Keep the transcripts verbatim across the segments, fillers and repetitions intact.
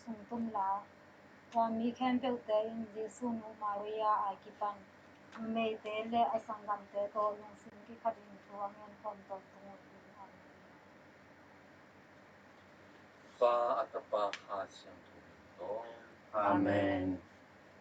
sung tum la. Tua mi khempeuhte in Jesu nu Maria a kipan numeite le a sanggamte tawh lungsim kikhatin thu a ngen khawm tawntung uh hi. Amen. Pa, a Tapa, Kha Siangtho min tawh. Amen.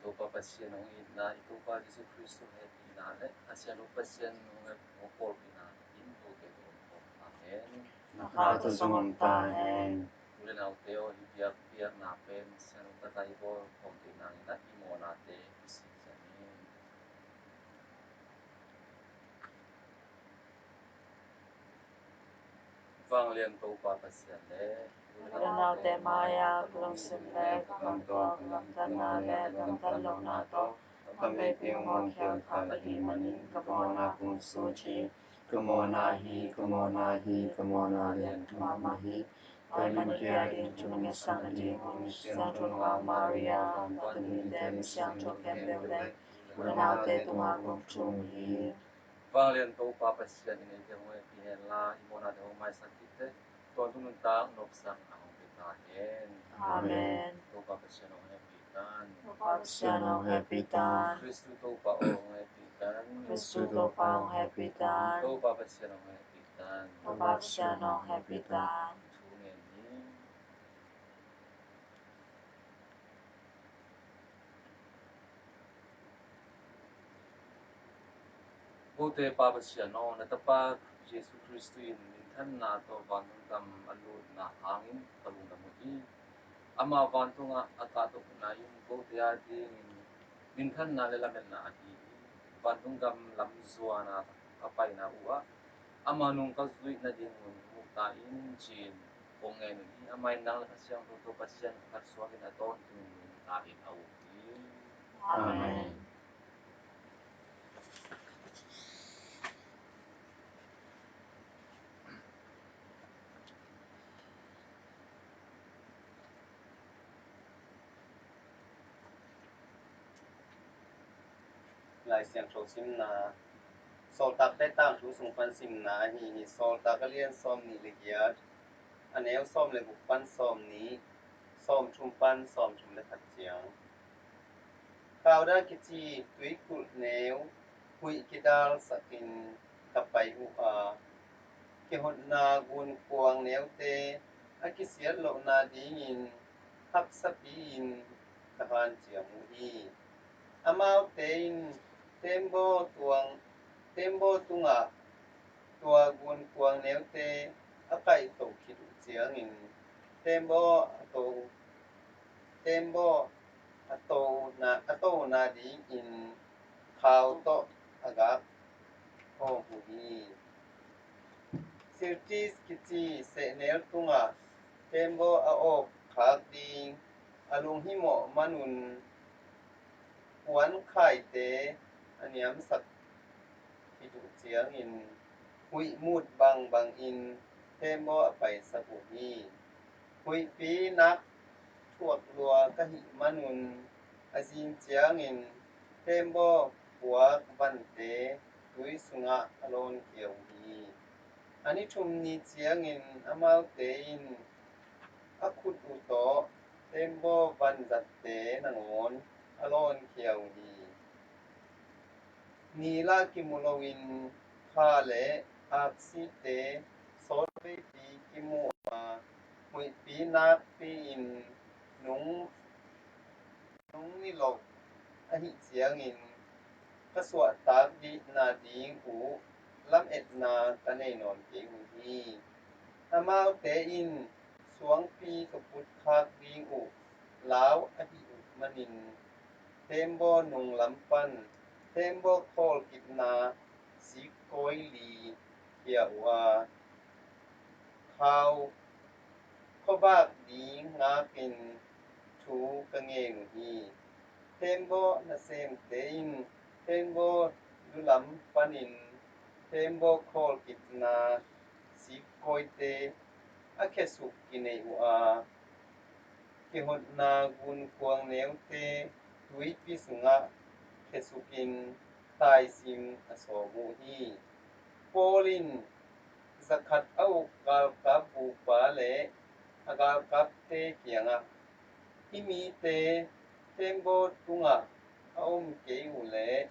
Topa Pasian hong itna, i Topa Jesu Khrist hong hehpihna le a Siangtho Pasian hong heh, hong pawlpihna in lote tawh om khawm ta hen. Na kha tawh zong om ta hen. U le naute aw, hih biakpiakna pen Siangtho Tata i bawl khawm theih nangin ah i mawhnate i sik ciang hi. Vanglian Topa Pasian le u le naute mai-ah ka lungsim le ka gamtuak, ka gamtatna le ka gamtat lohna tawh ka meiping hong khial khak ahih manin ka mawhna kong sut hi. Ka mawhna hi, ka mawhna hi, ka mawhna lian mahmah hi. Tua ahih manin hih thu na ngetsak nading Siangtho Nungak Maria, vantung mite, mi siangtho khempeuh le u le naute tungah kong thum hi. Vanglian Topa Pasian in eite hong hehpih hen la, i mawhnate hong maisak khit teh, tawntung nuntak nopsakna hong pia ta hen. Amen. Topa Pasian hong hehpih tan. Topa Pasian hong hehpih tan. Khristu Topa aw hong hehpih tan. Khristu Topa hong hehpih tan. Topa Pasian hong hehpih tan. Topa Pasian hong hehpih tan. Thu ngen ni. Kote Pa Pasian aw, na Tapa Jesu Khristu in minthanna tawh vantung gam a lutna hangin ka lungdam uh hi. Amah vantungah a kahtohna in kote adingin minthanna le lametna ahi hi. Vantung gam lam zuan a ka paina uh ah ama nung ka zuih nadingun mu ta in, ci-in kong ngen uh hi. Amah in nang le Kha Siangtho tawh Pasian khat suakin a tawntung nungta in a uk hi. Amen. Lai Siangtho simna, Sawltakte tangthu sung pan simna ahi hi. Sawltak a lian sawm nih le giat, a neu sawm le guk pan sawm nih, sawm thum pan sawm thum le khat ciang. Kauda kici tuikulh neu huih kidalsakin ka pai uh a, kihotna gunkuang neute a kisiat lohna dingin haksapi-in ka hanciam uh hi. Amaute in tembaw tuang, tembaw tungah tua gunkuang neute a kaihtoh khit uh ciangin tembaw a to, tembaw a tona, a tona dingin khau tawh a gak awk uh hi. Sirtis kici sehnel tungah tembaw a awk khak ding a lunghimawh manun puankhaite a niamsak khit uh ciangin huih mut bangbangin tembaw a paisak uh hi. Huihpi nak thuak lua ka hih manun a zing ciangin tembaw puak vante tui sungah a lawnkhia uh hi. A ni thum ni ciangin amaute in a khut uh tawh tembaw vanzatte nangawn a lawnkhia uh hi. Ni lah kimu loin kha le aksite sawtveipi kimu a, huihpi nakpi-in nung, nung niloh ahih ciangin ka suahtak dihna ding uh lametna ka nei nawn kei uh hi. Amaute in suangpi ka putkhak ding uh lau ahih uh manin tembaw nunglam pan tembaw khawlkipna sikkawi li khia uh a, khau khuavak ding ngakin thu ka ngen uh hi. Tembaw nasemte in tembaw lulam panin tembaw khawlkipna sikkawite a khesuk kinei uh a, kihotna gunkuang neute tuipi sungah khesukin taisim a sawm uh hi. Paul in zakhat a uk galkap bupa le a galkapte kiangah Hih mite tembaw tungah a om kei uh leh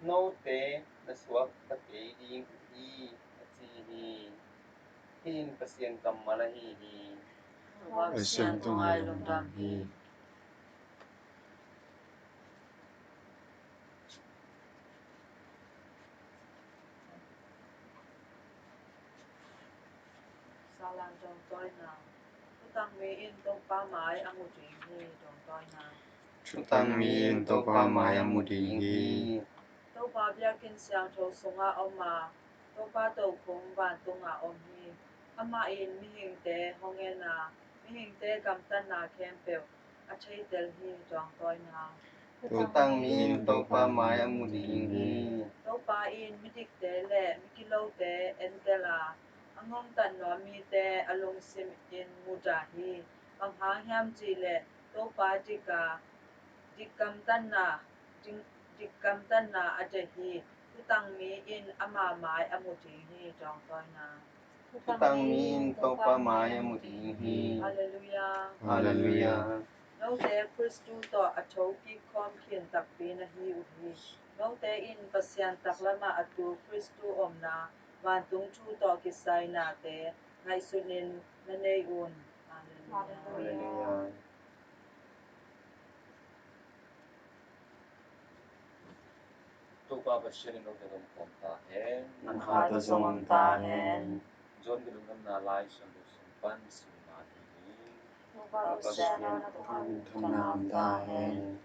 note na suakta kei ding uh hi, a ci hi. Hih in Pasian kammal ahi hi. Pasian tungah i lungdam hi. Salan dawngtawina. Thutang mi in Topa mai a mu ding hi, dawngtawina. Thutang mi in Topa mai a mu ding hi. Topa biakinn siangtho sungah om a, Topa tokhom vantungah om hi. Amah in mihingte hong en a, mihingte gamtatna khempeuh a theitel hi, dawngtawina. Thutang mi in Topa mai a mu ding hi. Topa in midikte le migilote entel a, a ngongtat nuam mite a lungsim in mudah hi. Bang hang hiam cih leh Topa dik a, dik gamtatna, dik, dik gamtatna a deih hi. Thutang mi in ama mai a mu ding hi, dawngtawina. Thutang mi in Topa mai a mu ding hi. Halleluiah. Halleluiah. Note Khristu tawh a tho kik khawm khin takpi na hi uh hi. Note in Pasian taklamah a tu Khristu omna vantung thu tawh kisai nate ngaihsutin na nei un. Halleluiah. Halleluiah. Topa Pasian in note zong om ta hen. Nang khat tawh zong om ta hen. John ka lungdamna Lai Siangtho sung pan simna ding hi. Topa Pasian in note zong om ta hen.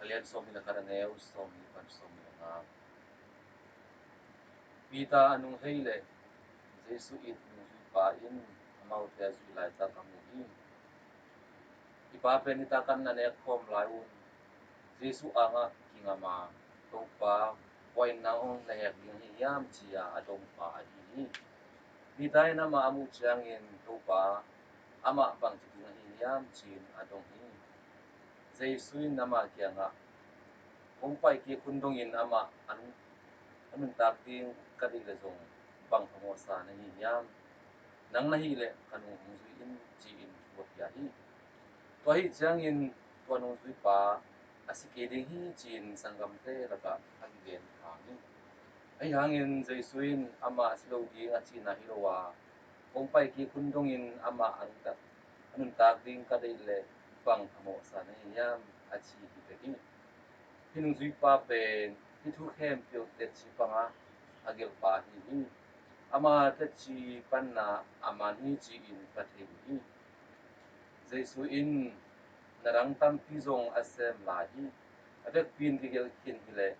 A lian sawm nih le khat, a neu sawm nih pan sawm nih le nga. Peter a nung hei leh Jesu it nungzuipa in amaute a zuih laitak a mu hi. I pa pen nitak an a nek khawm lai un Jesu angah kingam a, Topa, kua in nang hong na hek ding ahi hiam, ci-a a dongpa ahi hi. Peter in amah a muh ciangin, Topa, amah bangci ding ahi hiam, ci-in a dong hi. Jesu in amah kiangah, kong pai kik hun dongin amah a nung, a nuntak ding ka deih leh zong bang phamawhsa na hi hiam? Nang na hih leh ka nung hong zui in, ci-in thu a pia hi. Tua ahih ciangin tua nungzuipa a si kei ding hi, ci-in sanggamte lakah a kigen phang hi. Ahi hangin Jesu in amah a si lo ding a cihna hi lo a, kong pai kik hun dongin amah a nuntak, a nuntak ding ka deih leh bang phamawhsa na hi hiam, a ci hi bek hi. Hih nungzuipa pen hih thu khempeuh tetci panga a gelhpa ahi hi. Ama tetci panna a man hi, ci-in ka thei uh hi. Jesu in na dang tampi zong a sem lai hi. A vekpi in kigelh khin hi leh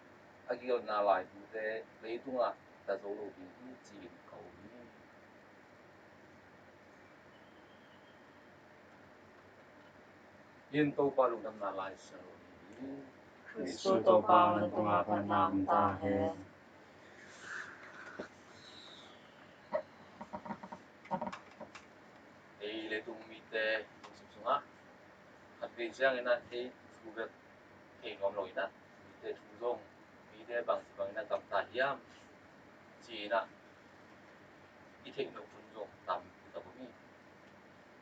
a kigelhna lai thute leitungah ta zo lo ding hi, ci-in ko hi. Hih in Topa lungdamna Lai Siangtho hi. Khristu Topa, na tungah panna om ta hen. Ei leitung mite lungsim sungah khat vei ciangin ah ei thu bek thei nuam lo in ah, mite thu zong, mite bangci bangin a gamta hiam, ci-in ah i theih nop hun zong tam hi ta bawm hi.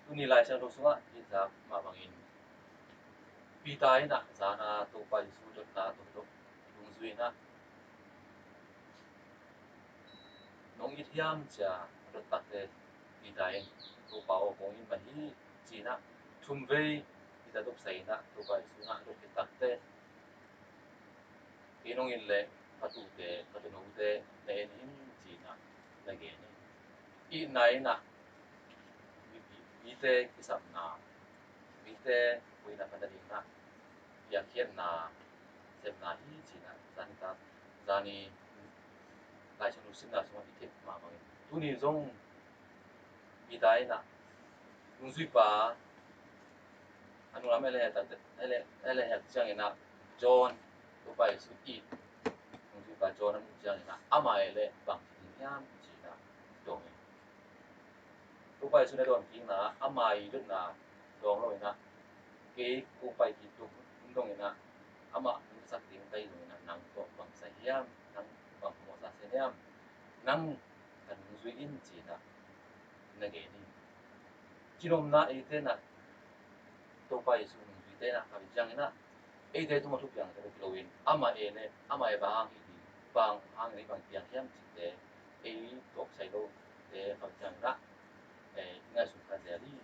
Tuni Lai Siangtho sungah i zak mah bangin Peter in ah zan a Topa Jesu dotna tawh nungzui in ah, nong it hiam, ci-a a dot takteh Peter in, Topa aw, kong it mah hi, ci-in ah thum vei Peter dopsai in ah Topa Jesu in ah a dot khit takteh, kei nong it leh ka tute, ka tuunote na en in, ci-in ah na gen hi. Itna in ah mi, mi, mite kisapna, mite hoihna pan nading in ah biakhiatna semna hi, ci-in ah zan i tak, zan i Lai Siangtho simna sungah i theih mah bangin tuni zong Peter in ah nungzuipa a nunglam a lehhek, a leh, a lehhek ciangin ah John, Topa Jesu it nungzuipa John a muh ciangin ah amah leh bang ci ding hiam, ci-in ah dong hi. Topa Jesu in a dawnkikna, ama i dotna dawng lo in ah, kei kong pai kik hun dongin ah amah nungsak ding ka hih zongin ah nang tawh bang sa hiam, nang bang phamawhsa sa hiam, nang ka nungzui in, ci-in ah na gen hi. Cinopna eite in ah Topa Jesu nungzuite in ah, khat ciangin ah, eite tungah thupiang te lo in, amah e le, amah e bang hang hi ding, bang hang hi ding, bang piang hiam cihte, ei tuaksai lote khat ciangin ah, eh, i ngaihsun kha zel hi.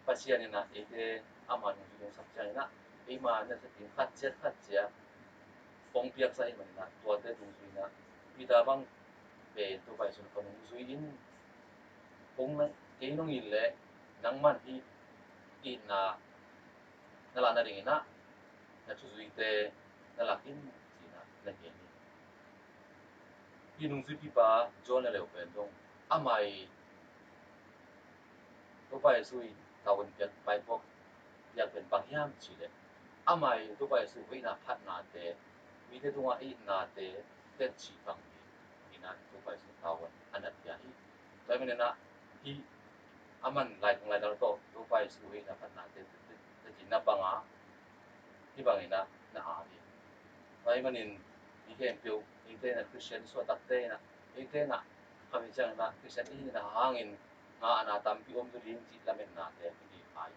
Pasian in ah eite ama nungzui hong sak ciangin ah, eima nasep ding khat ciat khat ciat hong piaksa ahih manin ah, tuate nungzui in ah, Peter bang pen Topa Jesu in, ka nungzui in, kong na, kei nong it leh nangman hih itna na lah nadingin ah na thuzuite na lak in, ci-in ah na gen hi. Hih nungzuipipa John le leu pen zong, amah i Topa Jesu i tavuan piak, paipuak piak pen bang hiam cih leh, amah i Topa Jesu hoihna phatnate, mite tungah itnate tetci pang ding in ah Topa Jesu tavuan a na pia hi. Tua ahih manin ah, hih a man Lai Kong Lai Dal tawh Topa Jesu hoihna phatnate tetci na pang a, hih bangin ah na au hi. Tua ahih manin, hih khempeuh eite in ah Khristian suahtakte in ah, eite in ah khat ciangin ah Khristian i hihna hangin ngahna tampi om zaw ding cih lametnate i nei hi.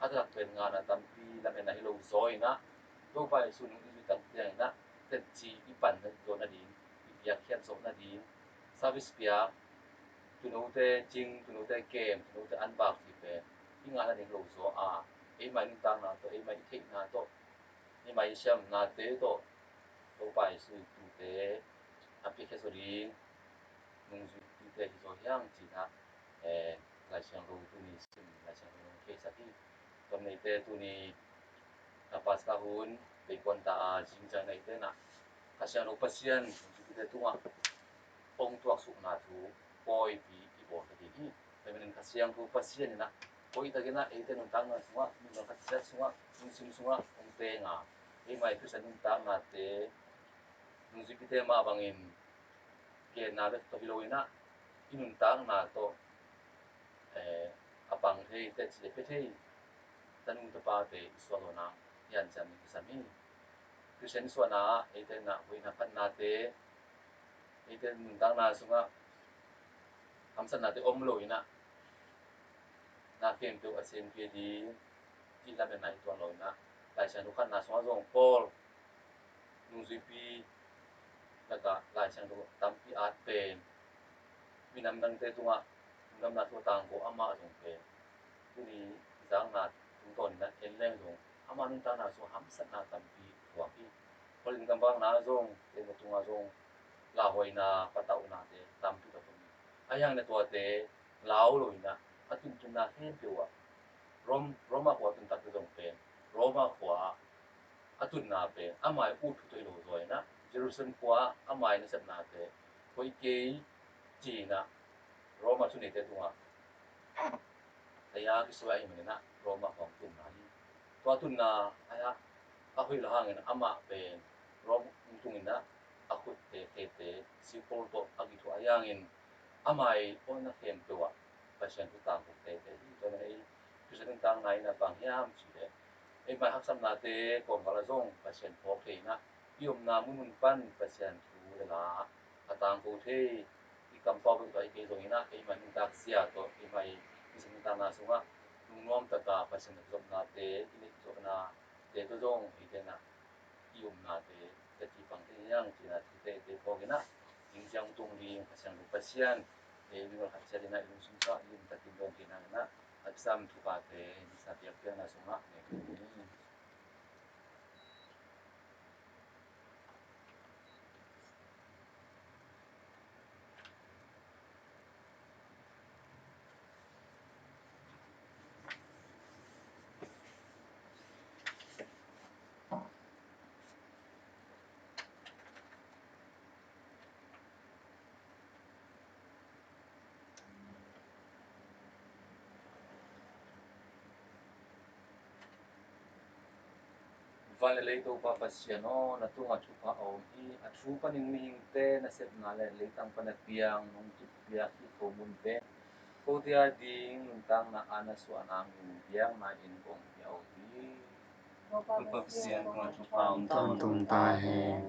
A taktak pen ngahna tampi lametna hi lo zaw in ah, Topa Jesu nungzui tak ciangin ah tetci i pan zawh nading, i piakkhiat zawh nading, service piak, tuunote cing, tuunote kem, tuunote an bak cih pen i ngah nading lo zaw a, eima i nuntakna tawh, eima i theihna tawh, eima i siamnate tawh Topa Jesu in tute a piakhia zaw ding nungzuipite hi zaw hi hang, ci-in ah, eh, Lai Siangtho tuni sim, Lai Siangtho in hong theisak hi. Tua ahih manin eite tuni a Paska hun pei kuan ta a, zing ciang eite in ah Kha Siangtho Pasian nungzuipite tungah hong tuaksukna thu pawipi i bawl ta ding hi. Tua ahih manin Kha Siangtho Pasian in ah hoihtakin ah eite nuntakna sungah, nuntakna khat ciat sungah, lungsim sungah hong teng a, eima i Khristian nuntaknate nungzuipite mah bangin genna bek tawh hi lo in ah, i nuntakna tawh, eh, a pang thei, tetci a pia thei tanu tapate i suahna i hanciam ding kisam hi. Khristian suahna ah eite in ah hoihna phatnate, eite nuntakna sungah hamsatnate om lo in ah, na khempeuh a sem kei ding cih lametna i tuan lo in ah, Lai Siangtho khatna sungah zong Paul nungzuipi lakah Lai Siangtho tampi at pen, minam dangte tungah lungdamna thu a tangko amah zong pen, tuni i zakna tungtawn in ah en leng zong, ama nuntakna sungah hamsatna tampi thuak hi. Paul in kamvakna zong, eima tungah zong lauhuaina, patauhnate tampi tak om hi. Ahi hangin ah tuate lau lo in ah, a tuntunna khempeuh ah, Rom, Roma khua a tun takte zong pen, Roma khua ah a tunna pen ama i ut thu tawh hi lo zaw in ah, Jerusalem khua ah ama i nasepnate hoih kei ci-in ah Roma thuneite tungah taya kisuai ahih manin ah Roma khua hong tunna hi. Tua tunna ah a hoih loh hangin amah pen Rome hong tung in ah, a khutte, khete, sikol tawh a kithuah ahih hangin, ama i hoihna khempeuh ah Pasian thu tangko teitei hi. Tua ahih manin ei Khristian nuntakna in ah bang hiam cih leh, eima i haksatnate kawmkal ah zong Pasian phawk thei in ah, i omna munmun pan Pasian thu le la a tangko thei, i kampau bek tawh hi kei zongin ah, eima i nuntakzia tawh, eima i Khristian nuntakna sungah lungnuam taka Pasian a kizopnate, i neih zawhnate tawh zong eite in ah i omnate tetci pang thei hi hang, ci-in ah thu teitei phawk in ah, zing ciang tung ding Pasian, Pasian, eh, mimal khat ciat in ah i lungsim tawh i lungsim takin dawn theihna in ah, a kisam thuphate misa biakpiakna sungah nei ding hi. Van le lei Topa Pasian aw, na tungah thupha a om hi. A thu panin mihingte nasepna le leitang pan a piang nong tutpiak hih khomun pen kote a ding nuntakna a na suah nangin biakna in kong pia uh hi. Topa Pasian tungah thupha om tawntung ta hen.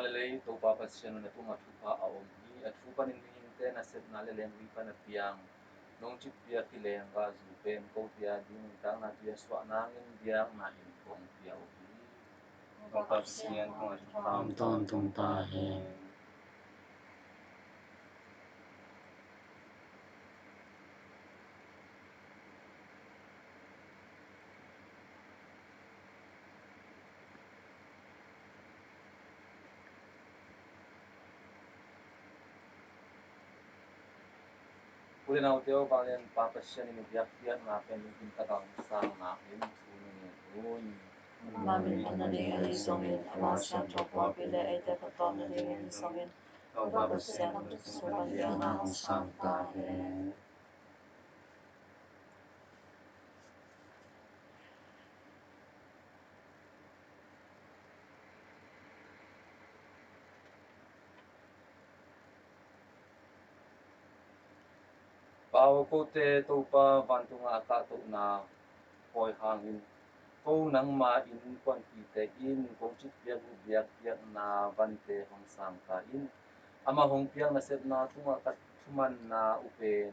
Lelei Topa Pasian, na tungah thupha a om hi. A thu panin mihingte nasepna le lengui pan a piang, nong citpiak hi leng gah zu pen kote ading nuntakna tui a suah nangin biakna in kong pia uh hi. Topa Pasian tungah thupha om tawntung ta hen. U le naute aw, vanglian Pa Pasian in i biakpiakna pen lungkim takin sang nangin thu ngen un. Amah min phat nadingin ahi zongin, amah siangtho pawlpi le eite phattuam nadingin zongin, Topa Pasian, nang thupha sungah biakna hong sang ta hen. Pa aw, kote Topa vantunga a kahtohna pawi hangin, ko nangma innkuanpihte in kong citpiak uh biakpiakna vante hong sang ta in. Amah hong piak nasepna tungah ka thumanna uh pen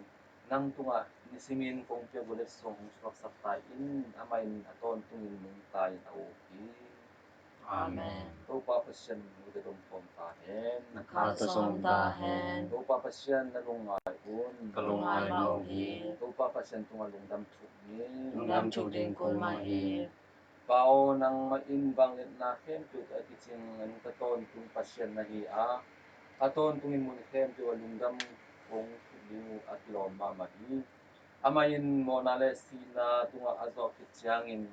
nang tungah nisimin kong piak uh letsong hong suaksak ta in. Amah in a tawntungin nungta in a uk hi. Amen. Topa Pasian nute tawh om ta hen. Na kha tawh zong om ta hen. Topa Pasian na lungngai un. Ka lungngai mah uh hi. Topa Pasian tungah lungdam thuk ni. Lungdam thuk ding kul mah hi. Pa aw, nangmah in vangliatna khempeuh a kicing a nungta tawntung Pasian na hi a, a tawntungin mun khempeuh ah lungdam kong thuk ding uh a kilawm mahmah hi. Amah in mawhna le sihna tungah a zawh khit ciangin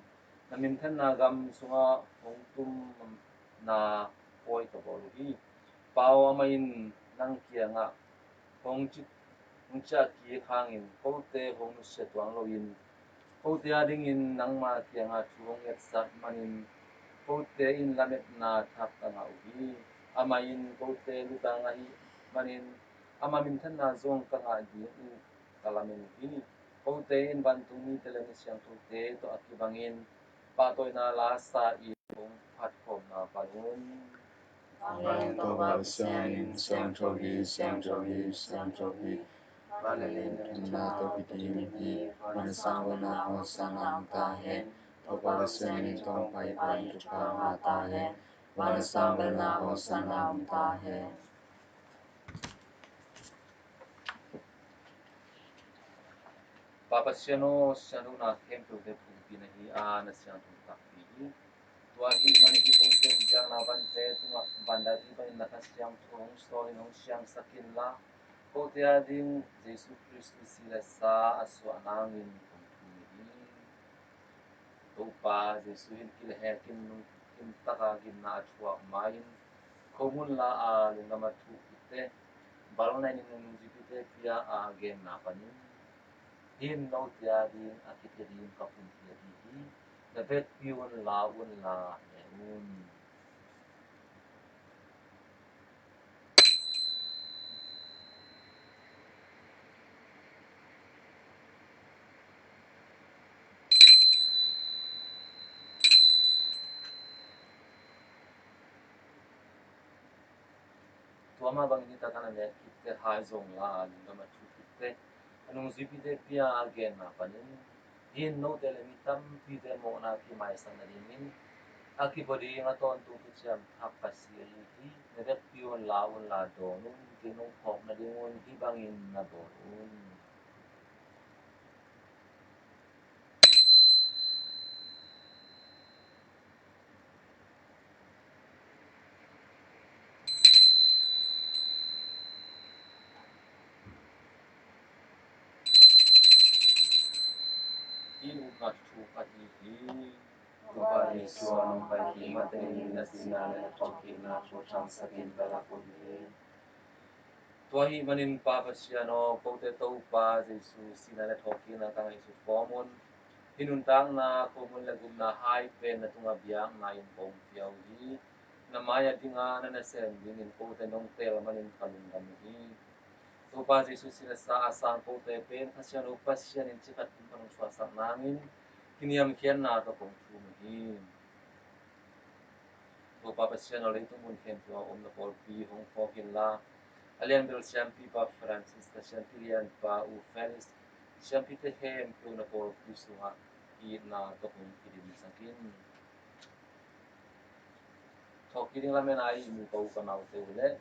na minthanna gam sungah hong tumna pawi ka bawl uh hi. Pa aw, amah in nang kiangah hong ci, hong ciah kik hangin kote hong nusia tuan loin, kote adingin nangma kiangah thu hong ngetsak manin kote in lametna thak ka ngah uh hi. Amah in kote lutang ahih manin ama minthanna zong ka ngah ding uh ka lamen uh hi. Kote in vantung mite le mi siangthote tawh a kibangin pahtawina la sa in hong phatkhawmna pan un. Vanglian Topa Pasian in, siangtho hi, siangtho hi, siangtho hi. Van le lei na thumna tawh kitilim hi. Van a sang, van a hosana om ta hen. Topa Pasian in tawngpai pa in thupha ngah ta hen. Van a sang, van a hosana om ta hen. Pa Pasian aw, siangthona khempeuhte phungpi na hi a, na siangtho takpi hi. Tua ahih manin hih kong piak biakna vante tungah van dai ding panin na Kha Siangtho hong sawl in hong siangsak inla, kote ading Jesu Khrist si le sa a suah nangin kong thum hi. Topa Jesu in kilehhekin lungkim taka gimna a thuak ma-in, khomun la a lungdam a thuh khit teh, bal na in nungzuipite pia a genna panin, hih in note ading a kipia ding ka phungpi ahi hi. Na vekpi un la un la ne un. Tua mah bangin hih takah na nek khit teh hai zong la a lungdam a thuh khit teh, a nungzuipite pia a genna panin, hih in note le mi tampite mawhna kimaisak nadingin a kipia ding a tawntung kiciam thak ka si ahi hi. Na vekpi un la un la dawn un. Kei nong phawk nadingun hih bangin na bawl un. Hih upna thu ka hi hi. Topa Jesu aw, nong pai kik matengin na sihna le na thawhkikna thu thangsakin ka lak uh hi. Tua ahih manin Pa Pasian aw, kote Topa Jesu sihna le thawhkikna ka ngaihsut kawm un. Hih nuntakna khomun le gupna hai pen na tungah biakna in kong pia uh hi. Na mai-ah dinga na nasem dingin kote nong teel manin ka lungdam uh hi. Topa Jesu si le sa a sang kote pen Kha Siangtho Pasian in cikhat kum pan hong suahsak nangin kiniamkhiatna tawh kong thum uh hi. Topa Pasian aw, leitung mun khempeuh a om na pawlpi hong phawk inla, a lianbel siampipa Francis, na siampi lianpa U Felix, siampite khempeuh na pawlpi sungah itna tawh hong kidimsak in. Thawhkik ding lamen a ihmu ka u ka naute uh leh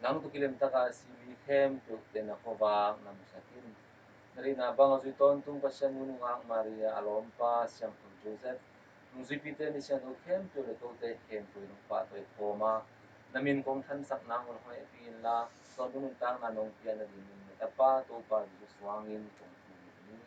nang tawh kilem taka a si mi khempeuhte na khuavak na musak in. Na deihna bang a zui tawntung Pasian nu nungak Maria, a lawmpa siangtho Joseph, nungzuipite, mi siangtho khempeuh leh kote khempeuh in hong pahtawi khawm a, na min kong thansak nang un hong hehpih inla, tawntung nuntakna nong piak nadingin na tapa Topa Jesuh suangin kong thum hi.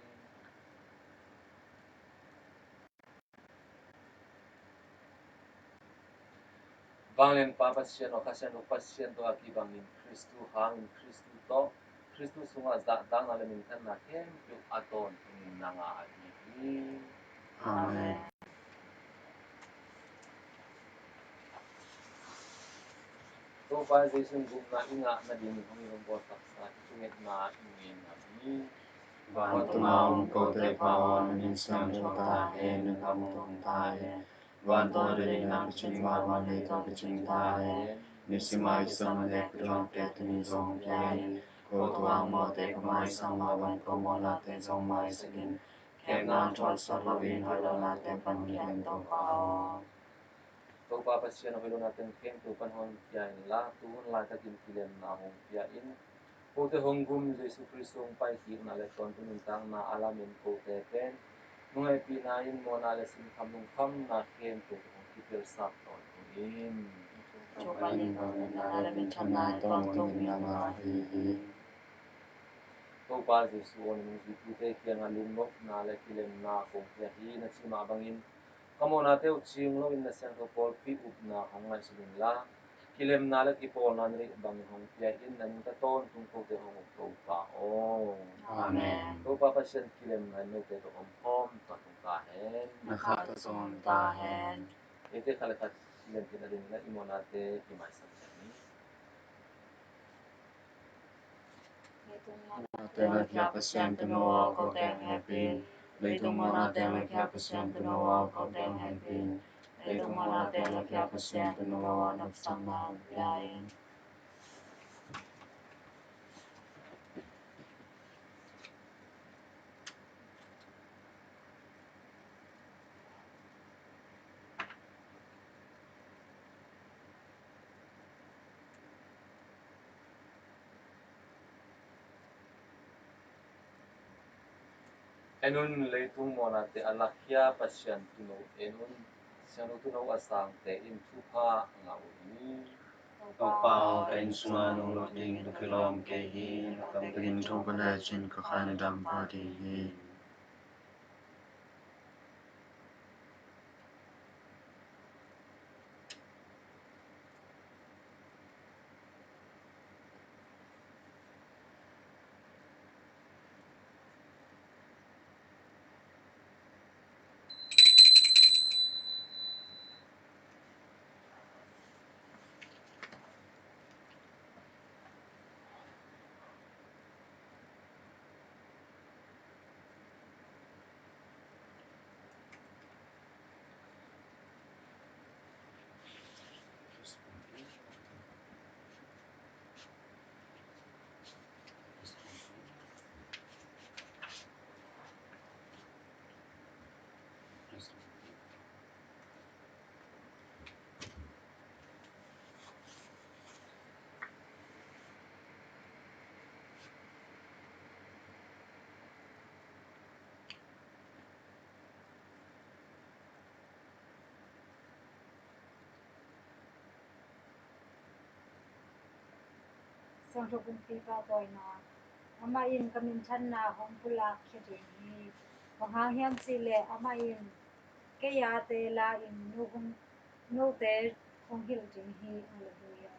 Vanglianpa Pasian aw, Kha Siangtho Pasian tawh a kibangin Khristu hangin Khristu tawh, Khristu sungah zahtakna leh minthanna khempeuh a tawntungin nang a ahi hi. Amen. Topa Jesuh in gupna i ngah nading hong i hong bawlsaksa i thungetna i ngei ngam hi. Vantung a om kote Pa aw, na min siangtho ta hen, na gam tung ta hen. Van tawh na deihna kicing mah bangin lei tawh kicing ta hen. Nisim a i kisam nading khut hong pia tuni zong pia in. Ko tungah mawhte ka maisak mah bangin ko mawhnate zong maisak in. Khemna hong thuaksak loin haih lohnate pan hong gen Topa aw. Topa Pasian aw, hoih lohna teng khempeuh pan hong pia inla, tu hun laitakin kilemna hong pia in. Kote hong gum Jesuh Khristu hong paikikna leh tawntung nuntakna a lamen kote pen nong hehpihna in mawhna leh sinkham lungkhamna khempeuh hong kipelsak tawntung in. Topa in vanglianna leh minthanna tawntung in nang a ahi hi. Topa Jesuh aw, na nungzuipite kiangah lungnopna leh kilemna kong pia hi, na cih mah bangin ka mawhnate uh cing loin na siangtho pawlpi upna hong ngaihsun inla, kilemna leh kipawlna na deih bangin hong pia in. Na nungta tawntung kote hong uk Topa aw. Amen. Topa Pasian kilemna in note tawh om khawm tawntung ta hen. Na kha tawh zong om ta hen. Eite khat leh khat kilem theihna dingin i mawhnate kimaisak ta ni. Leitung mawhnate lakhia Pasian Tuuno aw, kote hong hehpih in. Leitung mawhnate lakhia Pasian Tuuno aw, kote hong hehpih in. Leitung mawhnate lakhia Pasian Tuuno aw, nopsakna hong pia in. En un, leitung mawhnate a lakhia Pasian Tuuno en un. Siangtho Tuuno a sangte in thupha ngah uh hi. Topa aw, ka inn sungah nong lut ding na kilawm kei hi. Ka inn thupha lecin ka kha na dam pah ding hi. Siangtho Kumpipa tawina. Amah in ka minthanna hong pulak khia ding hi. Bang hang hiam cih leh amah in kei a teel in no hong, note hong hilh ding hi. Halleluiah.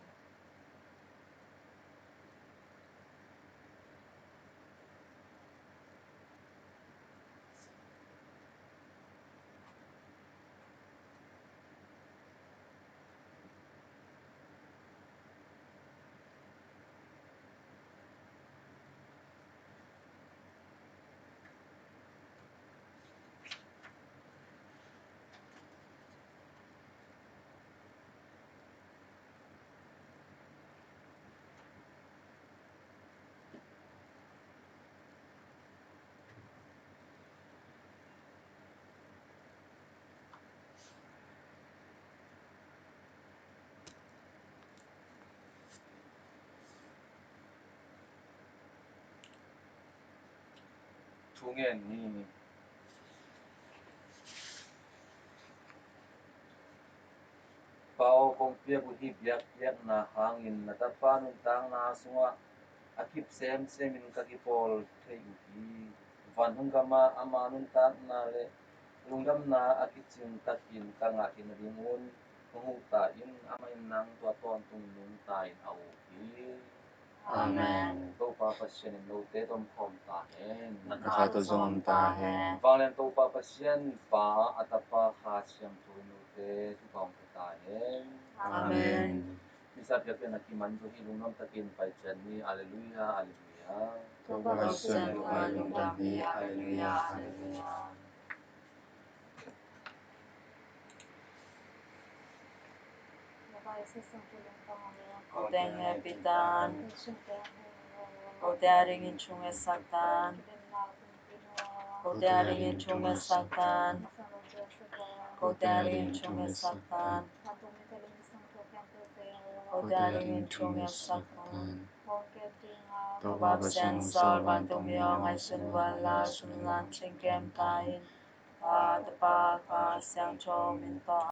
Thu ngen ni. Pa aw, kong piak uh hih biakpiakna hangin na Tapa nuntakna sungah a kip semsemin ka kipawl thei uh hi. Vantung gamah ama nuntakna le lungdamna a kicing takin ka ngah theih nadingun hong huh ta in. Amah in nang tua tawntung nungta in a uk hi. Amen. Topa Pasian in note tawh om khawm ta hen. Na kha tawh zong om ta hen. Vanglian Topa Pasian, Pa, a Tapa, Kha Siangtho in note thupha hong pia ta hen. Amen. Misa biakpiakna kiman zaw hi, lungnuam takin pai ciat ni. Alleluia, alleluia. Topa Pasian, lungdam hi. Alleluia, alleluia. Kote hong hehpih tan. Kote adingin thu ngetsak tan. Kote adingin thu ngetsak tan. Kote adingin thu ngetsak tan. Kote adingin thu ngetsak tan. Topa Pasian, sawl vantung mi aw, ngaihsun vuan la, sunlam cing kem ta in. Pa, Tapa, Kha Siangtho min tawh.